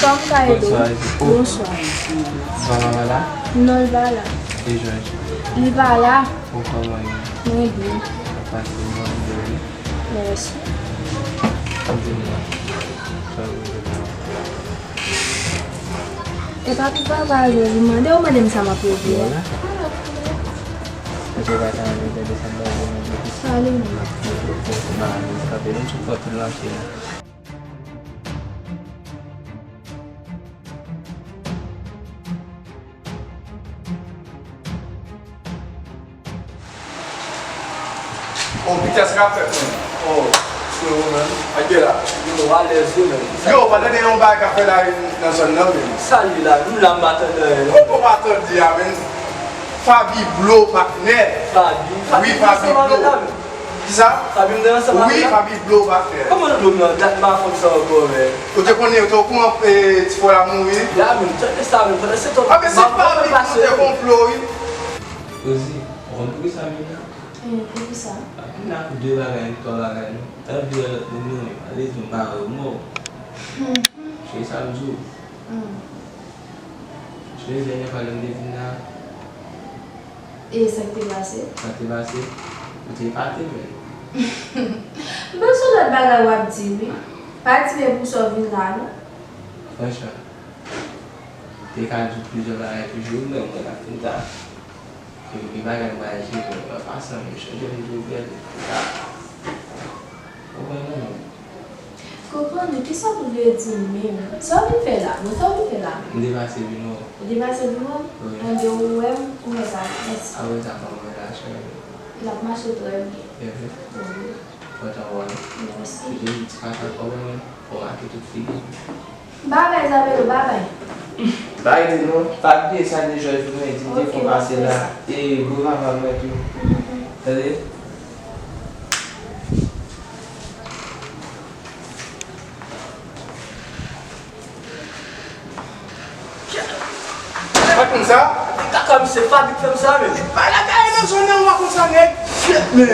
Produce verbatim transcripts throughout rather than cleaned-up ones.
Kòman w ka ede w? Bonswa, Ezi. Oh. Bonswa. Vava pa la? Non, li pa la. E Jòj? Li pa la. Ou kòman ye? Mwen byen. Sa pase, mwen byen. Mèsi. Di m non. Sa w vle di? E pa pou papa, li mande w, mande m sa m ap regle. Vwala. Èske w pa ta renmen tande sa m ta vle mande w? Pale non. Mwen, mwen, mwen, mwen, mwen, mwen, mwen, mwen, mwen, mwen, mwen, mwen, Oh, pita sa k ap fèt, menm? Oh, frero, menm. Ak de la. Yo, alèz wi, menm. Yo, pa tande yon bagay k ap fèt la nan zòn nan, menm. Sa li la, nou la, m pa tande anyen, non. Kòman w pa tande a, menm? Faby Blow, patnè. Faby? Wi, Faby Blow. Kisa? Faby m te ansanm avè l la? Wi, Faby Blow, patnè. Kòman l dlo m nan dat m pa fanm sa ankò, men? Ou te konnen, ou te okouran, eh, ti frè w la mouri? Ya, men, tande sa, men, pandan se tan, ah, men se Faby ki te konplo, wi. Rosie, ou konn poukisa m vin la? Eh, poukisa? M vin la pou de bagay, ni twa bagay, non. M anvi wè lòt moun, non, men, malezi m pa wè w mò. Se sa m di w. Hmm. Sonje dènyè fwa lè m te vin la? E sa k te pase? Sa k te pase? Ou te epate, menm. M panse yon lòt bagay w ap di, wi. Pa di men pou sa w vin la, non. Franchman, m te ka di w plizyè bagay toujou, wi, men mwen la fin ta. Gen bagay m pral jere, mwen pa san men chanje m di w bèl. Ou konprann mwen? Konprann ou, kisa w vle di menm? Sa w vin fè la? Bon, sa w vin fè la menm? M te pase vin wè w. Ou te pase vin wè m? Wi. Anben, ou wè m, ou wè sa, mèsi. Apre sa, kòman relasyon yo? L ap mache trè byen. Wi. Kontan wè w. Mèsi. Jezi ti pase ankò, mwen, fò w make tout figi m. Babay, Isabelo, babay. Bay li non, pa bliye sa de Jòj pou mwen, di m te fè w pase la. E gwo vava mwen tou. Tande? Pa konn sa? Kaka misye Faby k fè m sa, men. Pa la kay nan zòn nan, ou pa konn sa, nèg. Shit, men.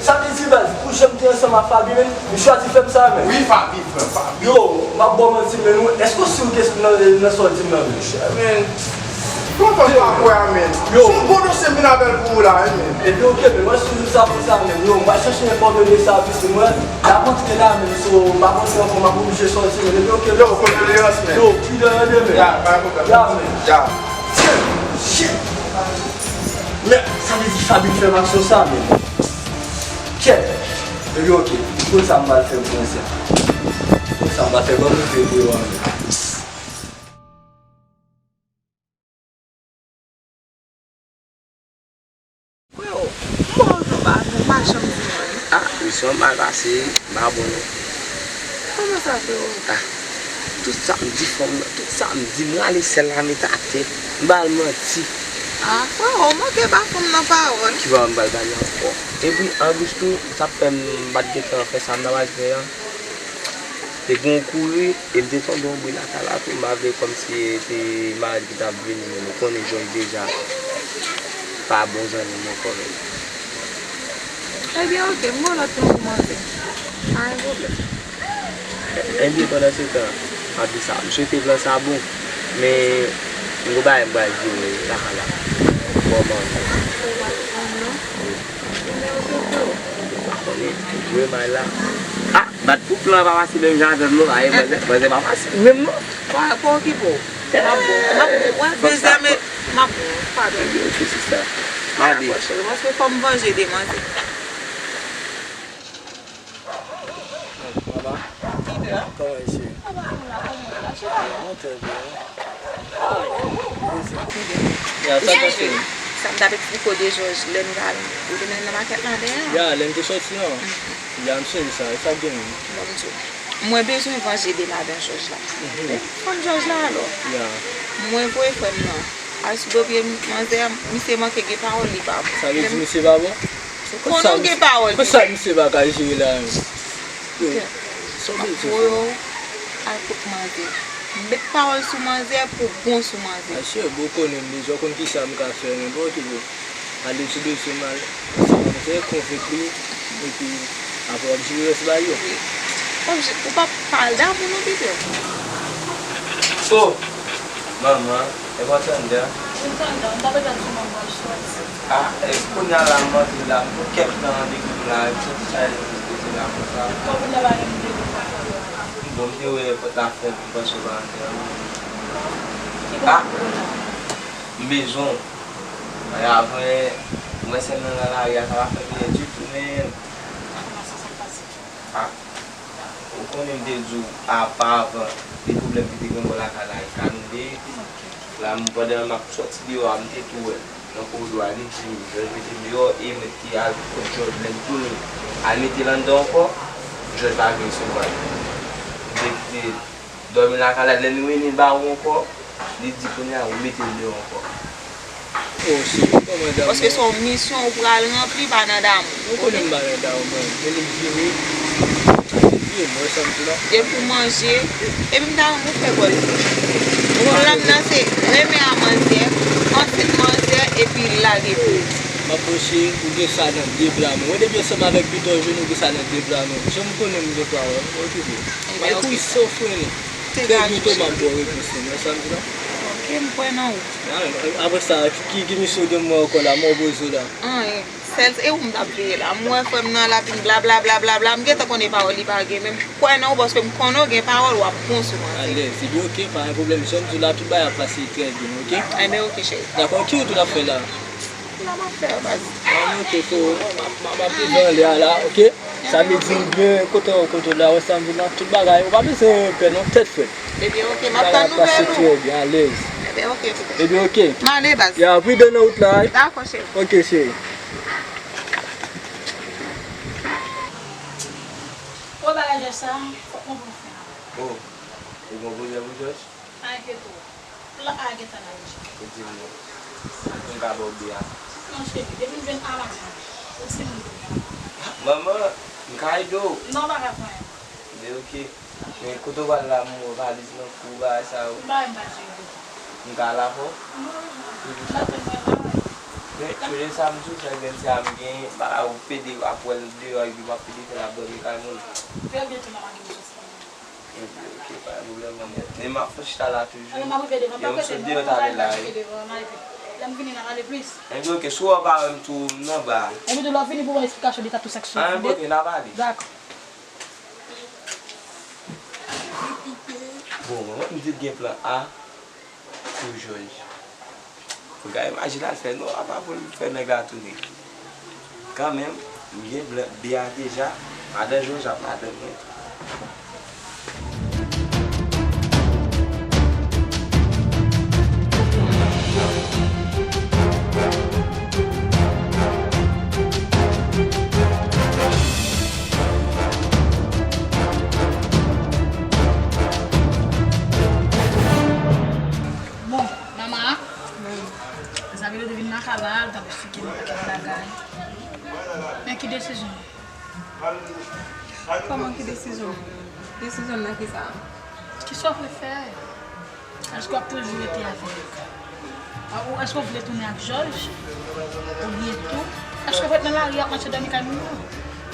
Sa vle di, baz, pou jan m te ansanm ak Faby, men, li chwazi fè m sa, men. Wi, Faby. Yo, m ap ba w manti, men, ou, èske w si w te nan, nan sa w di m nan, men? Men, kontan m pa kwè a, men. Yo. Se yon gwo dosye m vin avè l pou ou la, wi, men. Epi, oke, men, mwen, si w di sa konsa, men, yo, m pral chèche enfòme de sa, plis, mwen, m ap antre la, men, so, m ap antre ankò, m ap oblije sòti, men, epi, oke, yo, kondoleyans, men. Yo, pi de rande, men. Ya, pa pwoblèm. Ya, men. Ya. Shit! Men, sa vle di Faby fè m aksyon sa, men. Kèt! Epi oke, konn sa m pral fè pou mwen sèl. Konn sa m pral fè, ban m moute pou yo anlè. Freo, m wè w tou pa, nou pa janm di m anyen. Ah, misyon mal pase, m pa bon non. Kòman sa, freo? Ah, tout sa m di fanm nan, tout sa m di, m rale sèl la met atè, m ba l manti. Ah, freo, w manke ba fanm nan pawòl. Ki pawòl m pral ba li ankò? Epi, anplis tou, sa k fè m pa t gentan fè sa m ta pral fè an. Te gen yon kouri, e m te tande yon bri lakay la tou, m pa vle kòmsi e te mari ki t ap vini, men nou konnen Jòj deja pa bon zanmi m ankò menm. Ebyen, oke, m ba w lòt non pou manzè. Pa gen pwoblèm. Ebyen, pandan se tan, m ap di sa, m swete plan sa bon, men m gon bagay m pral jere lakay la. Kòman? Ou pa konn non? Wi. Ou pa konnen, jwe may la. Ah, bat pou plan pa pase menm jan avè m non, aye, manzè, manzè pa fasil menm non. Pa, pa okipe w. M ap bon, m ap bon, wè, dezyèm, m ap bon, padon. Ok, sista. M ale. Dakò, cheri, paske fò m vanje de manzè. Mama, kòman e, cheri? Mwen trè byen. Ya, sa pase? Sa m t ap eksplike w de Jòj, lè n t al, ou te mennen l nan makèt la dèyè an. Ya, lè n te sòti an. Ya, m sonje sa, e sa k gen menm? Bon, m di w, mwen bezwen vanje de madan Jòj la. Fanm Jòj la, alò. Ya. Mwen voye frè m nan al sou do pye manzè a, misye manke gen pawòl, li pa bon. Sa vle di misye pa bon? Konnen w gen pawòl. Konsa misye pa ka jere la menm. Yo, sa w vle di? M ap voye w al kot manzè. Met pawòl sou manzè pou bon sou manzè. Asye, bon, konnen m deja, w konn kisa m ka fè, men bon, oke, bon. Ale sou dosye m al, se konvenk li, epi apre w ap jere rès bagay yo. Wi. W ap je-, ou p ap pale damou non, Peter. Oh! Manman, e w tande a? M tande w, m t ap regle sou manman m soti. Ah, e kounye a la m antre la, m pran kèk tan depi m la, m soti chaje m poze la konsa. Bon, m te wè pòt la fèmen, m panse w pa antre an. Ah! M bezwen w. Avan, mwen sèl nan lari a, sa pa fè m byen ditou, men. Ah, ou konnen m te di w apavan de pwoblèm ki te gen bò lakay la, e kanoude. La, m, pandan m ap soti deyò a, m te tou wè l nan koridò a, li di m, Jòj mete l deyò, e mwen te al kot Jòj, lè m tounen, al mete l anndan ankò, Jòj pa vle resevwa l. M te kite l dòmi lakay la, lè nou vini ba ou ankò, li di kounye a ou mete l deyò ankò. Oh, cheri, kòman damou? Paske se yon misyon ou pral ranpli, pa nan damou. Ou konnen m pa nan damou, mwen. Men li vini, li vini, mwen, sa m di la. Depi pou manje, epi m ta renmen ou fè kò l di. Pwoblèm nan se renmen a manzè, ansent manzè, epi lage priz. M ap pwoche, ou gen sa nan de bra nou. Mwen depi ansanm avèk Pito Junior, ou gen sa nan de bra nou. Jan m konnen m gen pawòl, okipe. Ebyen, oke. Sa w frennen. Trè byento m ap ba w repons ou, men sa m di la. Oke, m kwè nan ou. Ah, apre sa, ki, ki misyon w gen mwen ankò la, m ap poze w la? Anyen. Sèl, e ou m t ap veye la. M wè frè m nan, l ap vin bla, bla, bla, bla, bla. M gentan konnen pawòl li pa gen, men m kwè nan ou paske m konnen w gen pawòl, w ap bon sou manzè. Alèz, ebyen oke, pa gen pwoblèm. Jan m di w la, tout bagay ap pase trè byen, oke? Ebyen oke, cheri. Dakò, ki wout ou t ap fè la? La m ap fè, baz. Ah, oke, ko, m ap, m ap, m ap rive anlè a la, oke? Sa vle di, ou byen kote w, kote w la, wè sa m di w la, tout bagay, ou pa bezwen pè non, tèt frèt. Ebyen, oke, m ap tann nouvèl ou. Bagay ap pase trè byen, alèz. Ebyen, oke, tou. Ebyen, oke. M ale, baz. Ya, pridan nan wout la, wi. Dakò, cheri. Oke, cheri. Gwo bagay Jòj sa, fòk mwen pran fè a. Oh, ou gon pwoblèm pou Jòj? Pa enkyete w. Plan A gentan la deja. Ou di m non. Pou m ka ba w bi a. Non, cheri, depi m jwenn A maten, ou di m non. Manman, m ka ede w. Non, w pa ka fè anyen. Men oke. Men kote w pral la, m wè valiz nan kou, bagay sa yo. M pa wè m pral jere kote. M ka al avè w? Non, non, non. M pa konn mwen la. Men, men sa m di w, fè grenn sè a m gen, bagay ou pede ap wè l deyò, epi m ap pede fè l ap dòmi kay moun. Trè byento, m ap gen pou soti. Ebyen, oke, pa gen pwoblèm, manman. Men m ap fè chita la toujou. Alò, m ap rive devan, pa prese, non, m pral mache devan, m ale. Lè m vini, n a pale plis. Ebyen, oke, si w pa wè m tou, m nan ba a. Epi tou, lè w vini pou w ban esplikasyon de ta tou sa k sou. Ah, ebyen, oke, n a pale. Dakò. Bon, mwen menm m di l gen plan A pou Jòj. Fò gade maji l al fè non, apa pou l fè nèg la tounen. Kanmenm, m gen blan, bi a deja, madan Jòj ap madanm mwen. Bon, manman, Isabelle te vin nan kay la, l t ap eksplike m yon pakèt bagay. Men ki desizyon? Kòman ki desizyon? Desizyon nan kisa? Kisa w vle fè? Èske w ap toujou rete avèk, ou èske w vle tounen ak Jòj? Oubyen tou, èske w ret nan lari ap mache dòmi kay moun yo?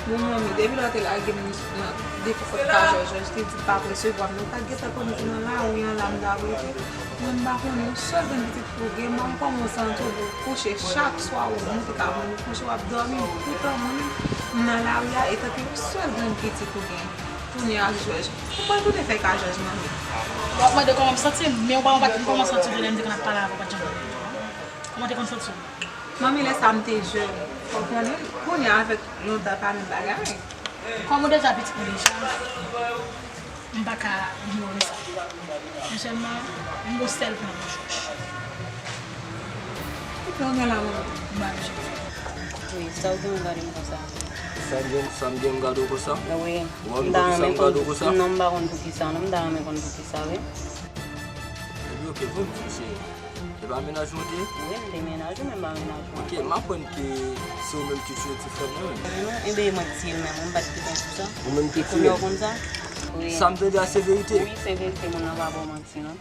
Bon, manmi, depi lè w te lage m nan depi fòt pa Jòj, Jòj te di l p ap resevwa m, nou ta gentan konn nan lari an la m t ap rete. Mwen m pa konnen, yon sèl grenn pitit pou w gen, manmi, kòman w santi w pou w kouche chak swa ou moute kay moun ou kouche w ap dòmi, poutan mwen menm m nan lari a etanke yon sèl grenn pitit ou gen. Tounen ak Jòj. Ou pral tounen fè ka Jòj, manmi. W ap mande kòman m santi m, men ou pa wè m pa t konn kòman santi m lè m te konn ap pale avè w, pa t janm. Kòman w te konn santi w? Manmi, lè sa a m te jèn. Ou konnen, kounye a avèk lontan pa menm bagay. Kòm ou deja pitit mwen deja, m pa ka inyore sa. Men sèlman, m gon sèl plan pou Jòj. Ki plan w gen la, manmi? M pa vle. Wi, sa w gen w gade m konsa? Sa m gen, sa m gen m gade w konsa? Wi. Ou pa konn poukisa m gade w konsa? Non, m pa konn poukisa, non, m ta renmen konn poukisa, wi. Ebyen, oke, bon, cheri. E pa mennaj ou te ye? Wi, m te mennaj ou, men m pa mennaj ou. Oke, m aprann ke se ou menm ki tiye ti frè mwen menm. Non, ebyen, e mwen ki tiye l menm, wi, m pa t gen tan pou sa. Ou menm ki tiye l? Kounye a w konn sa? Wi. Sa m tande a se verite? Wi, se verite, moun nan pa ba w manti, non.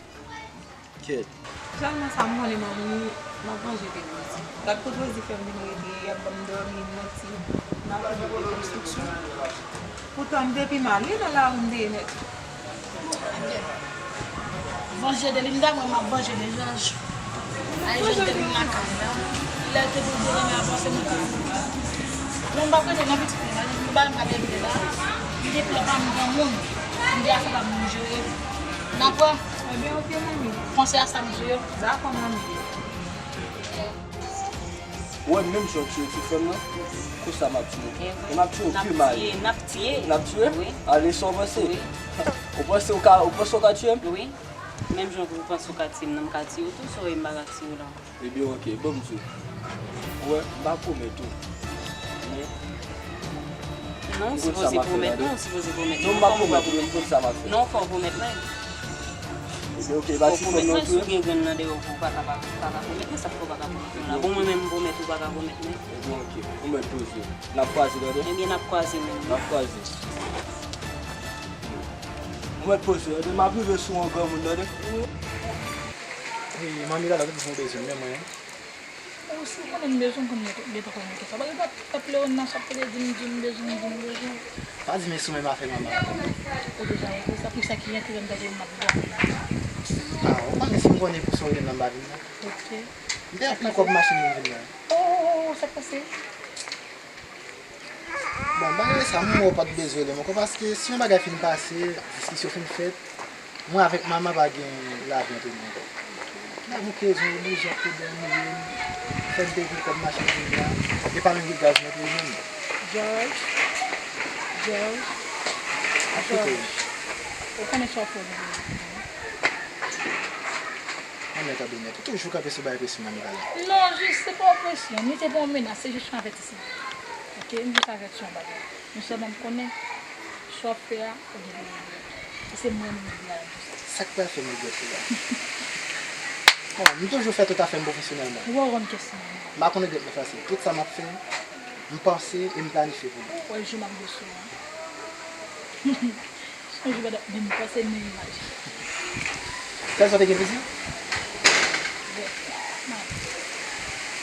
Kèt. Sèlman sa m konnen, manmi, m ap manje de pwezi. Gad kote Rosie fè m vin rete, y ap ban m dòmi, manti, m ap fè de konstriksyon. Poutan m te pi mal, wi, nan lari m te ye nèt. Vanje de Linda, mwen m ap vanje de Jòj. Ay, Jòj te vin lakay la. Lè l te vin, te renmen avanse, mwen te vin. Mwen m pa prete nan pitit mwen, nou ba m leve la. M gen plan pa m granmoun. M gen afè pa m jere. N a pran. Ebyen, oke, manmi. Panse a sa m di yo. Dakò, manmi. Ou wè menm jan w tiye ti frè m nan, konsa m ap tiye w. E m ap tiye w pi mal. N ap tiye, n ap tiye. N ap tiye? Wi. Ale, sa w panse? Wi. Ou panse w ka, ou panse w ka tiye m? Wi. Menm jan w panse w ka tiye m nan, m ka tiye w tou, sa w wè m pa ka tiye w la. Ebyen, oke, ban m di w. Ou wè, m pa pwomèt ou. Men, Non, ou sipoze pwomèt mwen, ou sipoze pwomèt mwen. Non, m pa pwomèt ou, men m konn sa m ap fè. Non, fò w pwomèt mwen. Ebyen, oke, pa ti frè m nan tou. Si w gen grenn nan deyò, ou pa ka, pa, pa ka pwomèt mwen, sa k fè w pa ka pwomèt mwen la? Bon, mwen menm, m pwomèt ou pa ka pwomèt mwen. Ebyen, oke, ou mèt poze. N ap kwaze, tande? Ebyen, n ap kwaze menm. N ap kwaze. Ou mèt poze, tande? M ap rive sou yon granmoun, tande? Wi, manmi la, la, tout moun bezwen, men mwen. Ou si w konnen m bezwen w, konnen m gentan konnen kesyon. Bagay pa pèp Leon nan, sa ap pede di m, di m bezwen, di m bezwen. Pa di m e sou menm afè manman. Ou deja wè sa, pou sa ki enterè m gade m ap gade. Ah, ou pa gen si m konnen pou sa w gen nan m pa vin la. Ok. M te ap pran kòb machin pou m vin la. Oh, sa k pase? Bon, bagay sa, m wè w pa t bezwen rele m ankò, paske si yon bagay fin pase, diskisyon fin fèt, mwen avèk manman pa gen lavi ant nou ankò. La, m oke, jan oblije ap pede annuye m, fè m peye pou kòb machin vin la, e pa menm gen gaz nan peyi menm. George, George, George, ou konnen sa w fè w vin. Onèt a donèt, ou toujou kanpe sou bay presyon nan nivo la. Non, jis se pa yon presyon, ni te pa yon menas, se jis yon avètisman. Ok, m jis avèti yon bagay. Men sèlman m konnen, sa w ap fè a, ou gen pou regrèt. E se mwen menm ki gen pou sa. Sa k pral fè m regrèt ou la? Bon, m toujou fè tout afè m pwofesyonèlman. Ou pa konn kesyon an. M pa konn regrèt mwen fasil. Tout sa m ap fè, m panse e m planifye pou li. Ou wè jou m ap desou an. Sonje pandan menm panse menm imaj. Sèl sa w te gen pou di? Bon, m ap.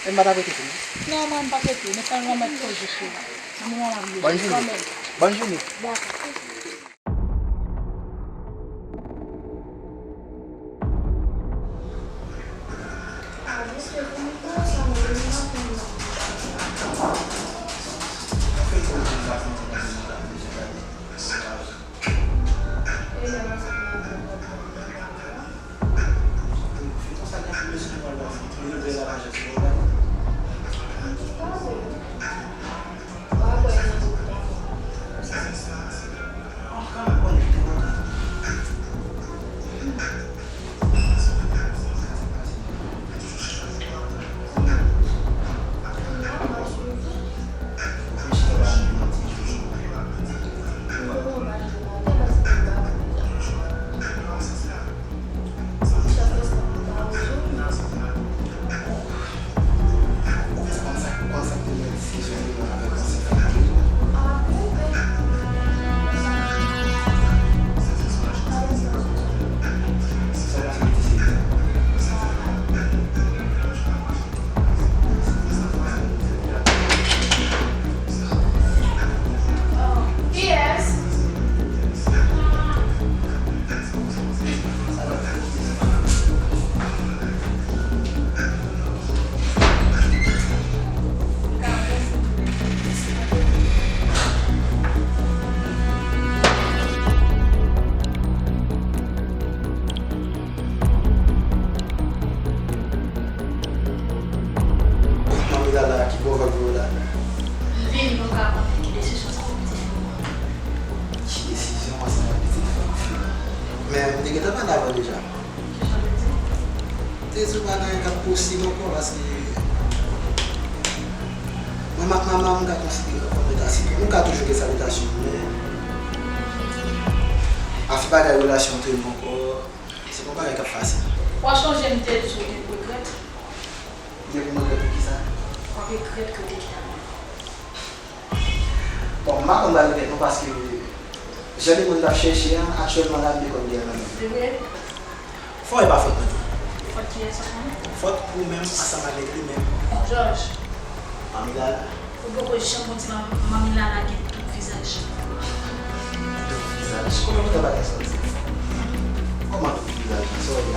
E m pa t ap rete pou mwen? Non, mwen m p ap rete. Men sèlman mèt poze sou ou. Nan moman m ap ye. Bòn jounen. Bòn jounen. Dakò. Manmi Lala, ki pwovèb yo la? M vini pou m ka konnen ki desizyon sa w te fè. Ki desizyon ansanm ak pitit fanm fi la? Men m te gentan pale avè w deja. Ki jan w te di? M te di w pa gen anyen k ap posib ankò paske mwen ak manman m ka konsidere kòm leta sitwon. Nou ka toujou gen salutasyon, men afè bagay relasyon antre nou ankò, se pa bagay k ap fasil. W a chonje m te di w te pou regrèt? M te pou m regrèt pou kisa? W ap regrèt ke w te kite avè l. Bon, m pa konn pral regrèt non, paske jan de moun t ap chèche an, aktyèlman la, m te konn gen l nan men m. Se vre? Fò e pa fòt mwen tou. Fòt kiyès ankò? Fòt ou menm ansanm avèk li menm. Jòj. Manmi Lala. Ou poko janm konn si Manmi Lala gen doub vizaj. Doub vizaj? Kòman, kòman bagay sa di? Kòman doub vizaj? Sa w vle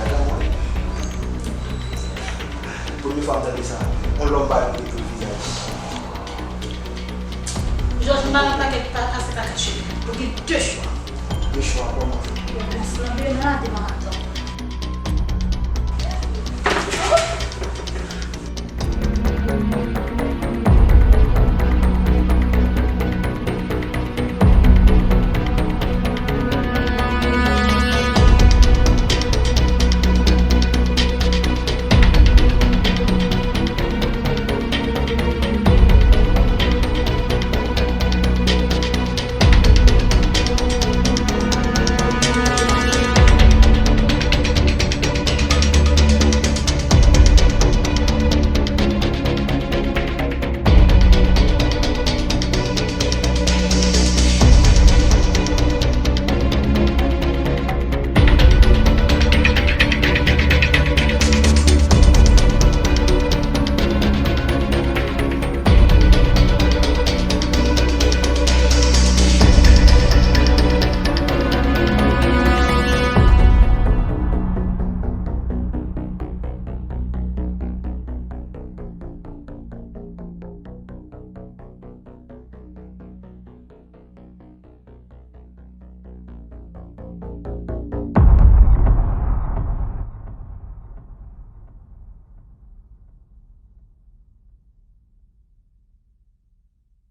Premye fwa m tande sa. Yon lòm pa regle pou vizaj. Jòj, m pa nan pakèt pa kase pakèt cheve. Ou gen de chwa. De chwa, kòman? Ou pran flanbe nan la devan maten.